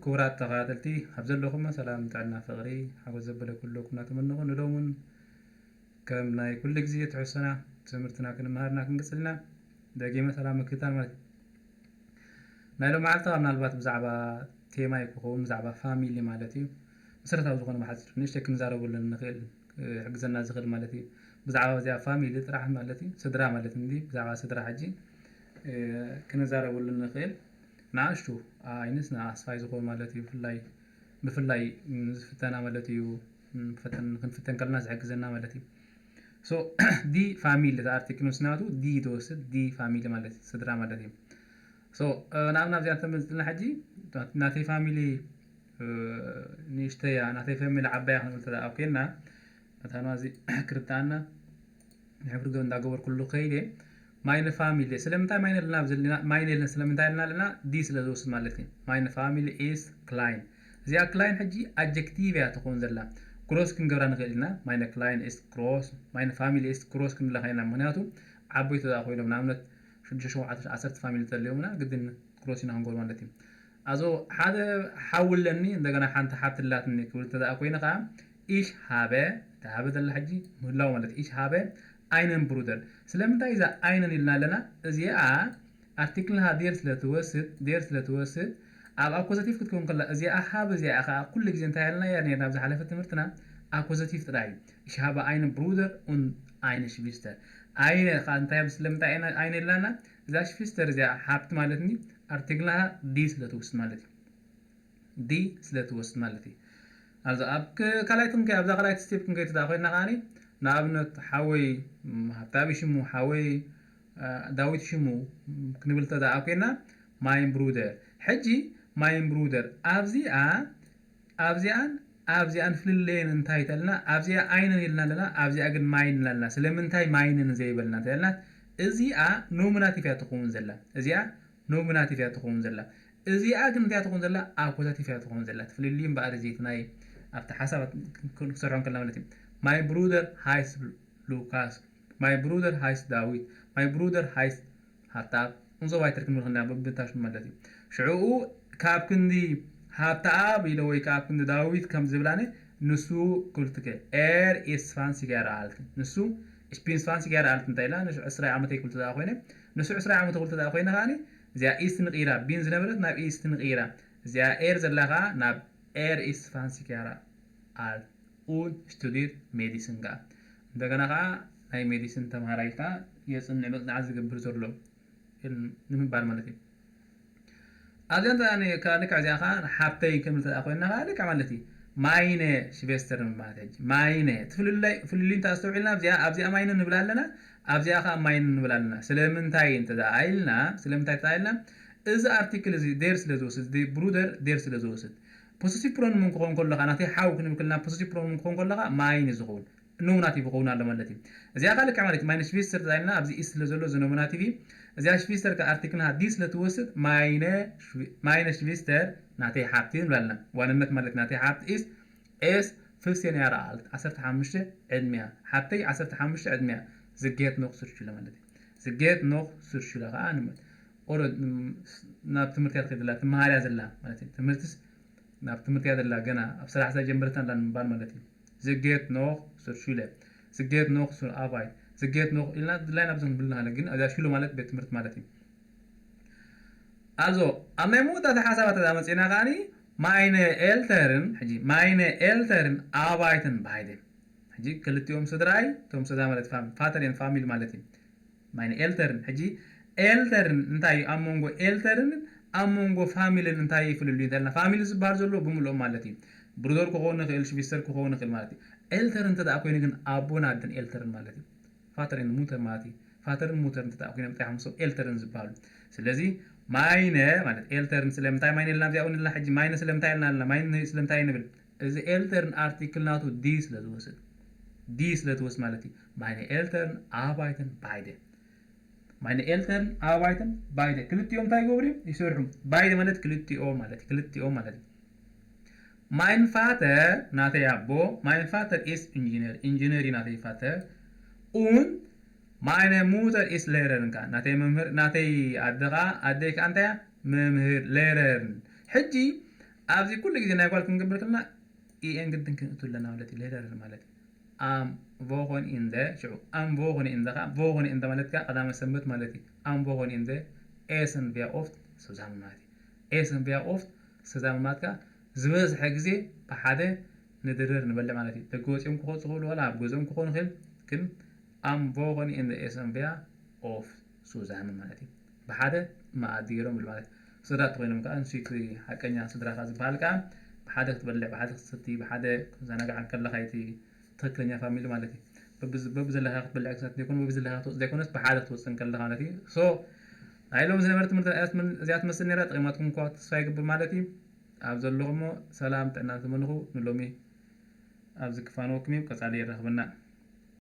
ክቡራት ተኸታተልቲ፣ ኣብ ዘለኹም ሰላም፣ ጥዕና፣ ፍቕሪ፣ ሓጎስ ዘበለ ኩሉ እናተመነኹ፣ ንሎሚ እውን ከም ናይ ኩሉ ግዜ ትሕዝቶና ትምህርትና ክንመሃርና ክንቅጽልና ደጊመ ሰላም ምክትታል ማለት እዩ። ናይ ሎሚ መዓልቲ ምናልባት ብዛዕባ ቴማ ይክኸውን፣ ብዛዕባ ፋሚሊ ማለት እዩ። መሰረታዊ ዝኾነ ብሓጺር ንእሽተይ ክንዛረበሉ ንኽእል፣ ክሕግዘና ዝኽእል ማለት እዩ። ብዛዕባ እዚኣ ፋሚሊ ጥራሕ ማለት እዩ፣ ስድራ ማለት እንዲ ብዛዕባ ስድራ ሕጂ ክንዛረበሉ ንኽእል። ንኣሽቱ ኣይንስ ንኣስፋይ ዝኾኑ ማለት እዩ። ብፍላይ ብፍላይ ዝፍተና ማለት እዩ። ክንፍተን ከለና ዝሕግዘና ማለት እዩ። So ዲ ፋሚሊ እቲ ኣርቲክል ምስ ናቱ ዲ ትወስድ፣ ዲ ፋሚሊ ማለት እዩ፣ ስድራ ማለት እዩ። So ንኣብና ኣብዚኣ ተመልጥና ሕጂ ናተይ ፋሚሊ ንእሽተያ፣ ናተይ ፋሚሊ ዓባያ ክንብል ተደኣ ኮይንና፣ መታን እዚ ክርዳኣና ንሕብሪ ገ እንዳገበርኩሉ ከይደ። ማይነ ፋሚሊ ስለምንታይ ማይነ ኣለና ኣብዚ ኣለና? ማይነ የለን ስለምንታይ ኣለና ኣለና? ዲ ስለ ዝወስድ ማለት እዩ። ማይነ ፋሚሊ ኢስ ክላይን። እዚኣ ክላይን ሕጂ ኣጀክቲቭ እያ ትኸውን ዘላ። ግሮስ ክንገብራ ንኽእል ኢና። ማይነ ክላይን ኢስ ግሮስ፣ ማይነ ፋሚሊ ኢስ ግሮስ ክንብላ ኸይና፣ ምክንያቱ ዓበይቲ ዛ ኮይኖም፣ ንኣብነት ሽዱሽተ ሸውዓተ ዓሰርተ ፋሚሊ ተልዮምና ግድን ግሮስ ኢና ክንገብር ማለት እዩ። ኣዞ ሓደ ሓው ኣለኒ፣ እንደገና ሓንቲ ሓብቲ ኣላትኒ ክብል እንተ ደኣ ኮይነ ኸዓ፣ ኢሽ ሃበ፣ እቲ ሃበ ዘላ ሕጂ ምህላው ማለት እዩ። ኢሽ ሃበ ኣይነን ብሩደር። ስለምንታይ እዛ ኣይነን ኢልና ኣለና? እዚኣ ኣርቲክልኻ ዴር ስለ ትወስድ፣ ዴር ስለ ትወስድ፣ ኣብ ኣኮዘቲቭ ክትከውን ከላ፣ እዚኣ ሃብ እዚኣ ኸዓ ኩሉ ግዜ እንታይ ኢልና እያ ነርና ኣብ ዝሓለፈ ትምህርትና? ኣኮዘቲቭ ጥራይ እዩ። Ich habe einen Bruder und eine Schwester። ኣይነ ኸዓ እንታይ ስለምንታይ ኣይነ፣ ኣይነ ኢልና ኣለና? እዛ ሽቪስተር እዚኣ ሓብቲ ማለት ኒ ኣርቲክልኻ ዲ ስለ ትወስድ ማለት እዩ። ዲ ስለ ትወስድ ማለት እዩ። ኣብዚ ኣብ ክ-፣ ካልኣይቲ ክንከ-፣ ኣብዛ ካልኣይቲ ስቴፕ ክንከይድ ተደኣ ኮይና ከዓኒ፣ ንኣብነት ሓወይ፣ ም፣ ሃብታቢ ሽሙ፣ ሓወይ፣ እ፣ ዳዊት ሽሙ ክንብል ተደኣ ኮይና፣ ማይን ብሩደር። ሕጂ ማይን ብሩደር ኣብዚኣ፣ ኣብዚኣን ኣብዚኣን ፍልለየን እንታይ ተልና? ኣብዚኣ ኣይነን ኢልና ኣለና፣ ኣብዚኣ ግን ማይን ኢልና ኣለና። ስለምንታይ ማይንን ዘይበልና እንተ ኢልና፣ እዚኣ ኖሚናቲቭ እያ ትኸውን ዘላ። እዚኣ ኖሚናቲቭ እያ ትኸውን ዘላ። እዚኣ ግን እንታይ እያ ትኸውን ዘላ? ኣኮዛቲቭ እያ ትኸውን ዘላ። እቲ ፍልልዩ እምበኣር እዚ እቲ ናይ ኣብቲ ሓሳባት ክን-፣ ክንሰርሖ እንከለና ማለት እዩ። My brother heißt Lukas. My brother heißt David. My brother heißt ሃብተኣብ። እንዞ ባይተር ክንብል ከለና በብታሽ ማለት እዩ። ሽዕኡ ካብ ክንዲ ሃብተኣብ ኢለ ወይ ካብ ክንዲ ዳዊት ከም ዝብላነ ንሱ ክብል ትክእል። Er ist zwanzig Jahre alt። ንሱ፣ ich bin zwanzig Jahre alt እንታይ ኢላ? ንሱ ዕስራ ዓመተይ ክብል ተደኣ ኮይነ፣ ንሱ ዕስራ ዓመቱ ክብል ተደኣ ኮይነ ከዓኒ እዚኣ ist ንቕይራ፣ bin ዝነበረት ናብ ist ንቕይራ። እዚኣ er ዘላ ከኣ ናብ Er ist zwanzig Jahre alt und studiert Medizin ከኣ። እንደገና ከኣ ናይ ሜዲሲን ተምሃራይ ከኣ የጽንዕ መጽናዕቲ ዝገብር ዘሎ ንምባል ማለት እዩ። ኣብዚኣ እንተ ን-፣ ከ-፣ ልክዕ እዚኣ ከኣ ሓብተይ ክንብል እንተ ኮይንና ከኣ ልክዕ ማለት እዩ። ማይነ ሽቬስተር ማለት ሕጂ። ማይነ። እቲ ፍልልይ፣ ፍልልይ እንተ ኣስተውዒልና ኣብዚኣ፣ ኣብዚኣ ማይነ ንብል ኣለና፣ ኣብዚኣ ከኣ ማይነ ንብል ኣለና። ስለምንታይ እንተ ደኣ ኢልና፣ ስለምንታይ እንተ ደኣ ኢልና፣ እዚ ኣርቲክል እዚ ዴር ስለ ዝወስድ፣ እዚ ብሩደር ዴር ስለ ዝወስድ። ፖሰሲቭ ፕሮኖም ክኾን ከሎ ከኣ፣ ናተይ ሓው ክንብል ከለና ፖሰሲቭ ፕሮኖም ክኾን ከሎ ከኣ ማይነ ዝኸውን። ኖሚናቲቭ ይኸውን ኣሎ ማለት እዩ። እዚኣ ከኣ ልክዕ ማለት እዩ። ማይነ ሽቪስተር ተዛይልና ኣብዚ ኢስ ስለ ዘሎ እዚ ኖሚናቲቭ እዩ። እዚኣ ሽቪስተር ከኣ ኣርቲክልና ዲ ስለ ትወስድ ማይነ ሽቪ-፣ ማይነ ሽቪስተር ናተይ ሓብቲ ንብላልና። ዋንነት ማለት ናተይ ሓብቲ ኢስ ኤስ ፍፍቴን ያረ ኣልት ዓሰርተ ሓሙሽተ ዕድሚያ። ሓብተይ ዓሰርተ ሓሙሽተ ዕድሚያ። ዝጌት ኖኽ ስርሽለ ማለት እዩ። ዝጌት ኖኽ ስርሽለ ከኣ ንመት ኦረ ናብ ትምህርቲ እያ ትኸይድ ዘላ፣ ትመሃር እያ ዘላ ማለት እዩ። ትምህርትስ ናብ ትምህርቲ እያ ዘላ፣ ገና ኣብ ስራሕ ዘይጀመረት ኣላ ንምባል ማለት እዩ። ዝጌት ኖኽ ሱር ሹለ፣ ዝጌት ኖኽ ሱር ኣባይት፣ ዝጌት ኖኽ ኢልና ድላይ ናብ ዘንብልና ሃለ፣ ግን እዛ ሹለ ማለት ቤት ትምህርቲ ማለት እዩ። ኣልዞ ኣብ ናይ መወዳእታ ሓሳባት እዛ መጺእና ከኣኒ ማይነ ኤልተርን፣ ሕጂ ማይነ ኤልተርን ኣባይትን ባይደ። ሕጂ ክልቲኦም ስድራይ፣ እቶም ስድራ ማለት ፋም-፣ ፋተር ኤን ፋሚሊ ማለት እዩ። ማይነ ኤልተርን፣ ሕጂ ኤልተርን እንታይ እዩ? ኣብ መንጎ ኤልተርን ኣብ መንጎ ፋሚልን እንታይ እዩ ፍልልዩ እንተልና፣ ፋሚሊ ዝበሃል ዘሎ ብምልኦም ማለት እዩ። ብሩደር ክኸውን ይኽእል፣ ሽቪስተር ክኸውን ይኽእል ማለት እዩ። ኤልተር እንተ ደኣ ኮይኑ ግን ኣቦን ኣደን ኤልተርን ማለት እዩ። ፋተር ኤን ሙተር ማለት እዩ። ፋተርን ሙተርን እንተ ደኣ ኮይኖም ጥራሕ ምስኦም ኤልተርን ዝበሃሉ። ስለዚ ማይነ ማለት ኤልተርን ስለምንታይ ማይነ ኢልና እዚኣ እውን ኢልና፣ ሕጂ ማይነ ስለምንታይ ኢልና ኣለና? ማይነ ስለምንታይ ንብል? እዚ ኤልተርን ኣርቲክል ናቱ ዲ ስለ ዝወስድ፣ ዲ ስለ ትወስድ ማለት እዩ። ማይነ ኤልተርን ኣባይተን ባይደ። ማይነ ኤልተርን ኣባይተን ባይደ። ክልቲኦም እንታይ ይገብሩ እዮም? ይሰርሑ። ባይደ ማለት ክልቲኦም ማለት እዩ። ክልቲኦም ማለት እዩ። ማይን ፋተር ናተይ ኣቦ፣ ማይን ፋተር ኢስ ኢንጂነር፣ ኢንጂነር እዩ ናተይ ፋተር። ኡን ማይነ ሙተር ኢስ ሌረርን ከኣ፣ ናተይ መምህር፣ ናተይ ኣደ ከኣ፣ ኣደይ ከኣ እንታይ እያ? መምህር፣ ሌረርን። ሕጂ ኣብዚ ኩሉ ግዜ ናይ ጓል ክንገብር ከለና ኢኤን ግድን ክንእቱ ኣለና ማለት እዩ። ሌተር ማለት እዩ። ኣም ቮኾን ኢንደ ሽዑ ኣም ቮኾን ኢንደ ከዓ ቮኾን ኢንደ ማለት ከዓ ቀዳመ ሰንበት ማለት እዩ። ኣም ቮኾን ኢንደ ኤሰን ቪያ ኦፍት ሱዛም ማለት እዩ። ኤሰን ቪያ ኦፍት ሱዛም ማለት ከዓ ዝበዝሐ ግዜ ብሓደ ንድርር ንበልዕ ማለት እዩ። ደገ ወፂኦም ክኾኑ ዝኽእሉ ዋላ ኣብ ገዝኦም ክኾኑ ይኽእል ግን ኣም ቮኾን ኢንደ ኤሰን ቪያ ኦፍ ሱዛም ማለት እዩ። ብሓደ መኣዲ ገይሮም ይብሉ ማለት እዩ። ስድራ እንተኾይኖም ከዓ ንሱ እቲ ሓቀኛ ስድራኻ ዝበሃል ከዓ ብሓደ ክትበልዕ፣ ብሓደ ክትሰቲ፣ ብሓደ ክትዘናጋዕ ከለኻ እቲ ትኽክለኛ ፋሚሊ ማለት እዩ። በብዝ- በብዘለኻ ክትበልዕ ክትሰቲ ዘይኮነ በብዘለኻ ክትወፅእ ዘይኮነስ ብሓደ ክትወፅእ ከለኻ ማለት እዩ። ሶ ናይ ሎሚ ዝነበረ ትምህርቲ እዚኣ ትመስል ነራ። ጠቂማትኩም እኳ ተስፋ ይገብር ማለት እዩ። ኣብ ዘለኹሞ ሰላም ጥዕና ተመንኹ። ንሎሚ ኣብዚ ክፋንወኩም እዩ። ቀፃሊ የራኽበና።